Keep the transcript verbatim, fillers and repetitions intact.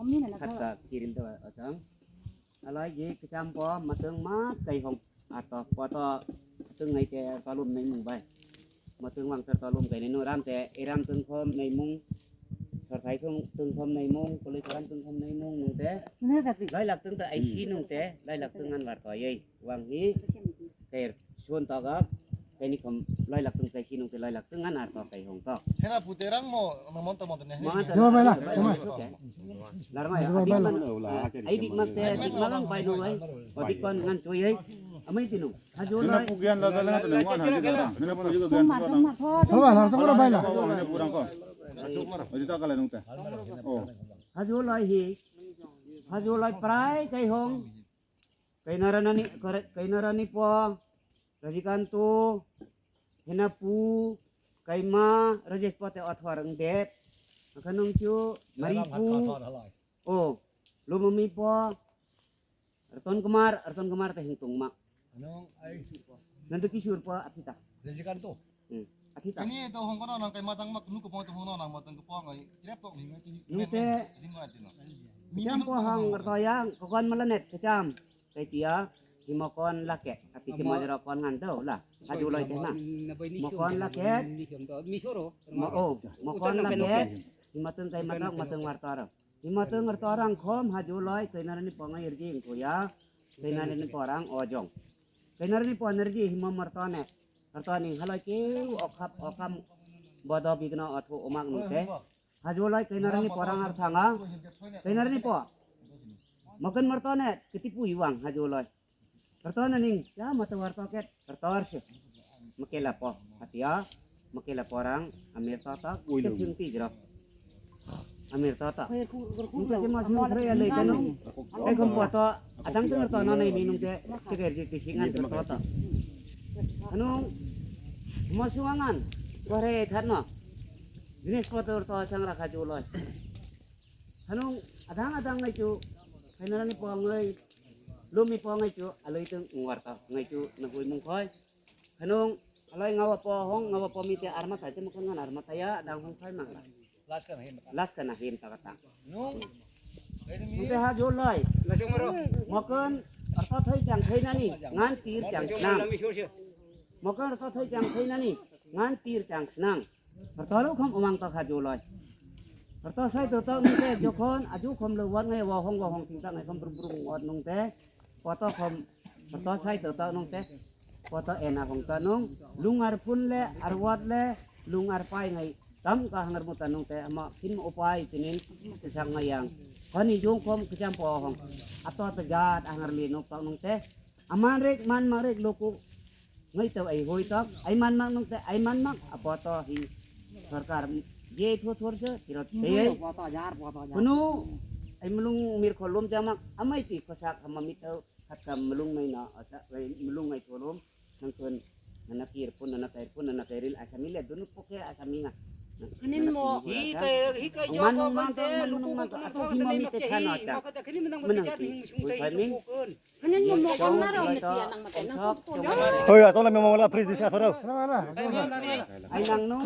Min khatta kiril da achang. Alai je kacham po matwng ma kaihong arto poto twng ngai te tolum nai mung bai. Matwng wang ter tolum kainai no ram te eram twng khom nai mung. Sorthai khom twng khom nai mung, koloi koram twng khom nai mung nung te. Lai lak twng ta aisi nung te, lai lak twng an bar to yei. Wang hi ter sun to ga. Kaini khom lai lak twng kaisi nung te lai lak twng an arto kaihong to. Hena pute rang mo na mon to mon to ne. Mo an to. Joma bai la, joma. Larma ya, adik man, adik man te, adik malang pai no ai. Adik pan ngan choi ai. Amai tinu. Hajo lai. Nina pugian la dala ngan tinu wan hajo dala. Nina pugian la dala. Thoba, la, thoba, bai la. Nina purang ko. Aji ta kala nungta. Oh. Hajo lai hi. Hajo lai prai kaihong. Kainarani, kainarani po. Rajikanto. Henapu, Kaima, Rajesh Pate Athwar Angdep, Akhanungchu, Maripu, oh, Lumumi po, Ratan Kumar, Ratan Kumar te hing tongma. Nando Kishore po, Athita. Rajikanto. Hmm, Athita. Ini to hong kono nang Kaima tang mak nuko po to hong nang matang ko po ngai, trep to ngai. Nute, Kacham po hang rtoyang, kokon malanet, kacham. Kaitia, himokon lake, ati chimajra kon ngan do la, haju loi tema. Mokon lake, mo o, mokon lake, himatun kai matok, matun wartor. Himatun wartor ang khom, haju loi, kainarani pongai irji ingkuya, kainarani porang ojong. Kainarani ponerji himo martone, martoni haloi keu okhap, okam, bodo bigno othu umak nute. Haju loi kainarani porang ar thanga, kainarani po. Mokon martone kiti pui wang haju loi. Kartona ning ya mata warto ket kartor se. Makela po hatia makela porang amir tata kesing tijro. Amir tata. Nungke se masuk kare ya lei kanu. Ekom poto adang tengar to nonai ni nungke teker je kisingan kartota. Anu masuangan kore tharno. Jinis poto to sangra haju loi. Hanung adang adang ngai chu, khainarani pongoi, lumi pongoi chu, aloi teng ungwar ta ngai chu, nagoi mungkhoi. Hanung alai ngawa po hong, ngawa po mite arma ta, jemo kangan arma ta ya, adang hong phai mangla. Last kana him ta. Last kana him ta kata. Nung. Nung te ha jolai. Lajong maro. Mokon, arta thai jang thai nani, ngan tir jang nang. Mokon arta thai jang thai nani, ngan tir jang nang. Rwtoro khom umang tokha juloi. Rwto sai to tok nungte jokhon aju khom lo wan ngai wahong wahong thingta ngai khom brum brum ot nungte. Poto khom rwto sai to tok nungte. Poto ena hong ta nung lung ar phun le ar wat le lung ar pai ngai tam ka hangar muta nungte ama phin upai tinin tisang ngai yang. Khoni jung khom kicham po hong. Ato to jat hangar li nuk tok nungte. Aman rek man mang rek loku ngai to ai hoi to ai man mang nung te ai man mang apo to hi sarkar je tho thor se tirot te ai kunu ai mulung mir kholom jamak amai ti khosak hama mito khatka mulung ngai na asa mulung ngai tholom nang kun nana kir pun nana kair pun nana kairil asami le dunu poke asami nga. Anin mo. Hi kai hi kai jo ko man te luku ko to thok te ni mak te hi ma ko te khini menang ma te jat hing sung te hi ko kun. Oi, asal memang wala freeze di sasaro. Ai nang nung.